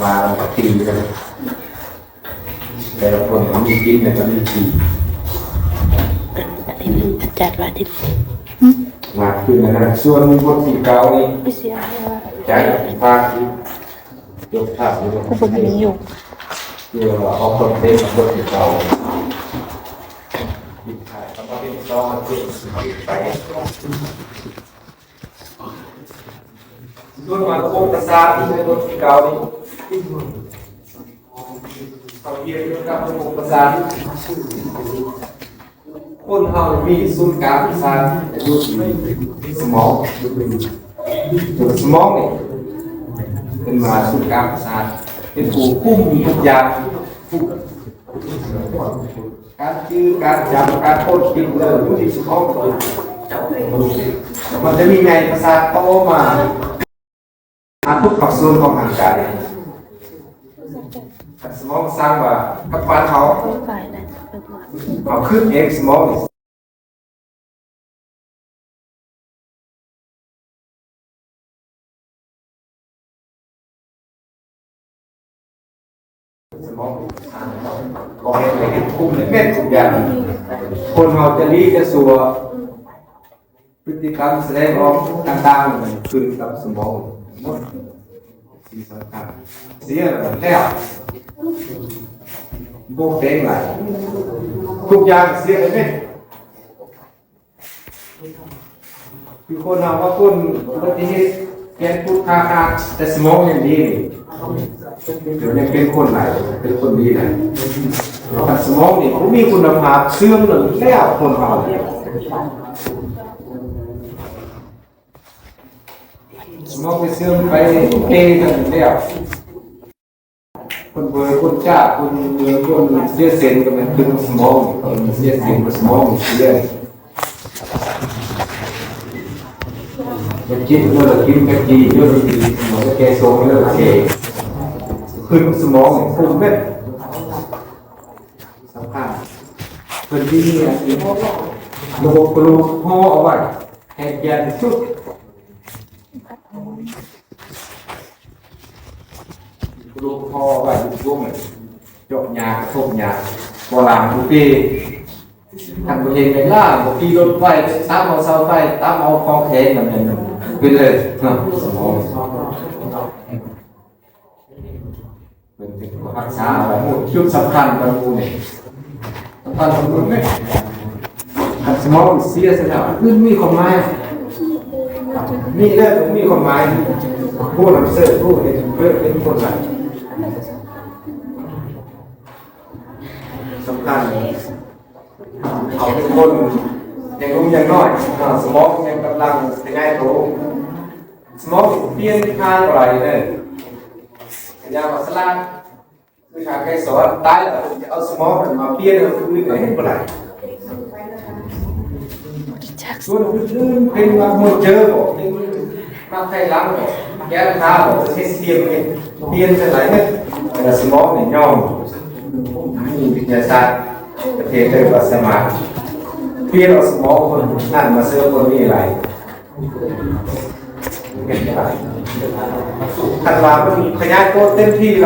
ວ່າກັນກັບທີ່ນະ ແຕ່ລະຄົນກໍມີກິນ ແລ້ວກໍມີທີ່ ອັນນີ້ມັນຈັດວ່າທີ່ ມາຄືນນັ້ນ ສ່ວນບົດທີເກົ້ານີ້ ໄປເສຍໃຫ້ວ່າ ຈາກພາກທີ່ ຍົກພາບຢູ່ ກໍບໍ່ມີຢູ່ ເພື່ອວ່າອອກຄອນເທັນບົດທີເກົ້າ ມີຖ່າຍຄຳວ່າເປັນຊອງ ເປັນໄປ ສ່ວນມາລະບົບປະສາດທີ່ໃນບົດທີເກົ້ານີ້ ເຮົາຮຽນກ່ຽວກັບລະບົບປະສາດ ຄົນເຮົາມີສູນກາງປະສາດຢູ່ທີ່ສະໝອງ ສະໝອງນີ້ເປັນວ່າສູນກາງປະສາດ ເປັນຜູ້ຄຸມທຸກຢ່າງ ການຈື່ ການຈຳ ການຄົ້ນຄິດເລື່ອງຢູ່ທີ່ສະໝອງ ມັນຈະມີໃຍປະສາດຕໍ່ມາ ຫາທຸກພາກສ່ວນຂອງຮ່າງກາຍ ສະໝອງສັ່ງວ່າກັບບ້ານເຮົາ ເຮົາຄິດເອງ ສະໝອງ ສະໝອງ ບອກໃຫ້ເຮັດ ຄຸມເຮັດທຸກຢ່າງ ຄົນເຮົາຈະດີຈະຊົ່ວ ພຶດຕິກຳສະແດງອອກຕ່າງໆ ຂຶ້ນກັບສະໝອງໝົດ ສິ່ງສຳຄັນ ເສຍແລ້ວ ບໍ່ແປງຫຼາຍ ທຸກຢ່າງເສຍໄປເໝິດ. ຄືຄົນເຮົາວ່າຄົນອຸບັດຕິເຫດ ແຂນພຸດຂາຂາດ ແຕ່ສະໝອງຍັງດີນີ້ ດຽວນີ້ເປັນຄົນຫຼາຍ ເປັນຄົນດີຫຼາຍ ຄັນສະໝອງນີ້ບໍ່ມີຄຸນນະພາບ ເສື່ອມແລ້ວ ແລ້ວຄົນເຮົາ ສະໝອງໄປເສື່ອມໄປເກກັນແລ້ວ ຄົນເບີ ຄົນຈ້າ ຄົນເມືອງ ຄົນເສຍເສັ້ນກໍແມ່ນເປັນສະໝອງ ຄົນເສຍເສັ້ນກໍສະໝອງເສຍ ໄປກິນ ເລີກກິນໄປກີ ເລີກກິນ ສະໝອງແກ່ຊົງ ເລີກເສຍ ຂຶ້ນສະໝອງ ຂຶ້ນເມັດ ສຳຄັນ ເພິ່ນມີອັນນີ້ ລະບົບກະດູກຫໍ່ເອົາໄວ້ ໃຫ້ແກ່ນທີ່ສຸດ ກະດູກຫໍ່ໄວ້ຢູ່ໂຮງ ເຈາະຫຍ້າ ກະທົບຫຍ້າ ບໍ່ລ້າງບໍ່ເປ ຄັນບໍ່ເຮັດແມ່ນລ້າງ ບໍ່ຂີ່ລົດໄຟ ໄປຕຳເອົາເສົາໄຟ ຕຳເອົາຂອງແຂງ ນັ້ນແມ່ນເປັນເລີຍເນາະ ສະໝອງ ເພິ່ນເປັນຜູ້ຮັກສາເອົາໄວ້ ຈຸດສຳຄັນຂອງໝູ່ນີ້ ສຳຄັນຂອງໝູ່ນີ້ ຄັນສະໝອງເສຍຊະແລ້ວ ອື່ນມີຄວາມໝາຍ ມີແລ້ວບໍ່ມີຄວາມໝາຍ ຜູ້ນຳເສີດ ຜູ້ເຮັດເພິ່ນເປັນຄົນຫຼາຍ ສຳຄັນ ເຂົາເປັນຄົນຍັງໜຸ່ມຍັງນ້ອຍ ສະໝອງຍັງກຳລັງຂະຫຍາຍໂຕ ສະໝອງປ່ຽນທາງບໍ່ໄດ້ເດີ ພະຍາມວ່າສະຫຼາດ ຄືທາງໄກສອນ ຕາຍແລ້ວເພິ່ນຈະເອົາສະໝອງນັ້ນມາປ່ຽນໃຫ້ຄົນອື່ນກໍເຮັດບໍ່ໄດ້ ສ່ວນອື່ນໆ ເປັນມາໂຮເຈີບໍ່ ເປັນມາໄຂ່ຫຼັງບໍ່ ແກ້ວຕາບໍ່ ເຮັດປ່ຽນ ປ່ຽນຈັ່ງໃດເນາະ ແຕ່ສະໝອງນີ້ຍອມ ມີວິທະຍາສາດປະເທດເລີຍວ່າສາມາດປ່ຽນເອົາສະໝອງຄົນນັ້ນມາເສີມຄົນນີ້ໄດ້ ຄັນວ່າມັນຂະຫຍາຍໂຕເຕັມທີ່ແລ້ວ